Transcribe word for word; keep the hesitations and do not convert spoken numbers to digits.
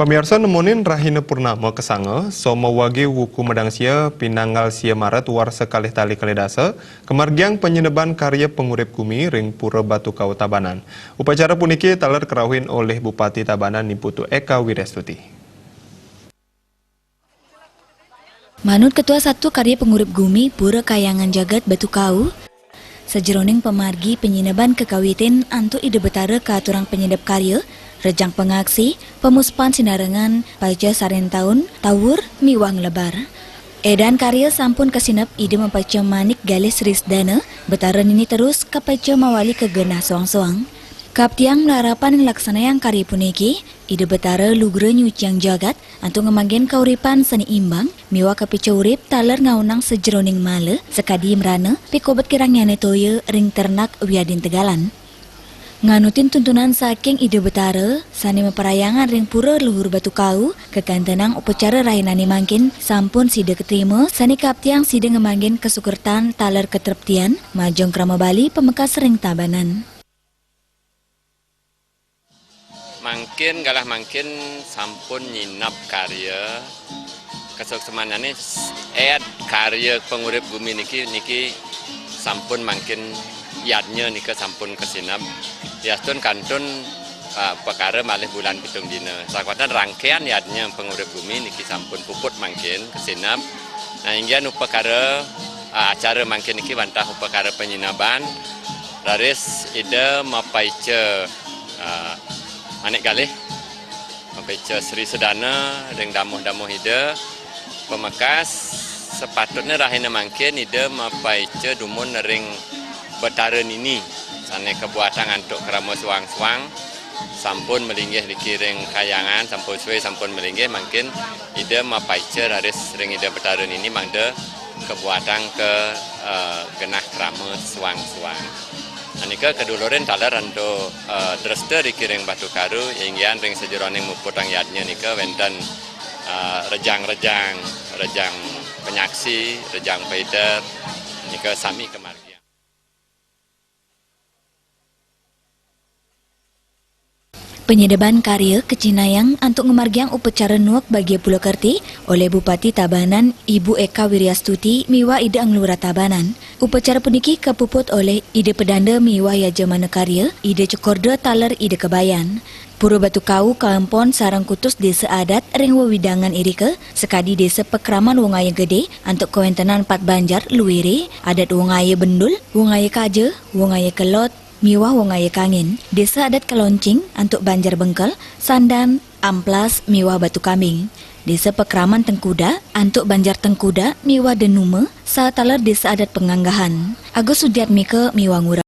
Pamiarsa, nemonin rahina purnama kasanga, soma wage wuku madang sia, pinanggal sia Maret warsa kalih tali kalih dasa, kamargiang panyineban karya pangurip gumi ring Pura Batu Kau Tabanan. Upacara puniki taler karauhin olih Bupati Tabanan Ni Putu Eka Wiryastuti. Manut Ketua Satu Karya Pengurip Gumi Pura Kahyangan Jagat Batu Kau, sajeroning pamargi panyineban kakawitin antuk Ida Betara kaaturang panyidep karya, rejang pangaksi, pamuspan sinarengan, paica sarintaun, tawur, miwah nglebar. Edan karya sampun kasinep Ida mapaica manik galih sri sedana, Betara nini terus kapaica mawali ka genah soang-soang. Kaptiang malarapan nglaksanayang karya puniki, Ida Betara lugra nyuciang jagat, antuk ngamanggihin kauripan sane imbang miwah kapica urip taler ngaonang sajeroning mala sakadi mrana pikobet kirangnyane toya ring ternak wiadin tegalan. Nganutin tuntunan saking Ida Betara sane maparayangan ring Pura Luhur Batu Kau, kakantenang upacara rahinane mangkin sampun sida katrima sane kaptiang sida ngamanggihin kasukertan taler katreptian majeng krama Bali pamekas ring Tabanan. Mangkin galah mangkin sampun nyineb karya kasuksemanane, ed karya pangurip gumi niki, niki sampun mangkin yadnya nika sampun kasineb. Yastun kantun, uh, upakara malih bulan pitung dina. Sakwatan rangkaian yadnya pangurip gumi niki sampun puput mangkin kasineb. Nah, inggihan upakara, uh, acara mangkin niki wantah upakara panyineban. Raris Ida mapaica, ah, manik galih, mapaica sri sedana ring damuh-damuh Ida. Pamekas, sapatutne rahina mangkin Ida mapaica dumun ring Betara Nini sane kabuatang antuk krama suang-suang, sampun malinggih niki ring kahyangan, sampun suwe sampun malinggih, mangkin Ida mapaica raris ring Ida Betara Nini mangda kabuatang ka, eh, genah krama suang-suang. Nah, nika kadulurin taler antuk, eh, dresta riki ring Batu Karu, inggihan ring sajeroning muputang yadnya nika wenten, eh, rejang-rejang, rejang panyaksi, rejang paider, nika sami kamargiang. Panyineban karya kacihnayang antuk ngamargiang upacara nuek bagia pulakerti olih Bupati Tabanan Ibu Eka Wiryastuti miwah Ida Anglura Tabanan. Upacara puniki kapuput olih Ida Pedanda miwah yajamana karya, Ida Cekorda taler Ida Kebayan. Pura Batu Kau kaempon sareng kutus desa adat ring wewidangan irika, sakadi Desa Pakraman Wongaya Gede antuk kawentenan pat banjar luire, adat Wongaya Bendul, Wongaya Kaja, Wongaya Kelod, miwah Wongaya Kangin, Desa Adat Kaloncing antuk banjar Bengkel, Sandan, Amplas, miwah Batu Kambing, Desa Pakraman Tengkuda antuk banjar Tengkuda miwah Denuma, sataler Desa Adat Penganggahan. Agus Sudiatmika miwah Ngurah.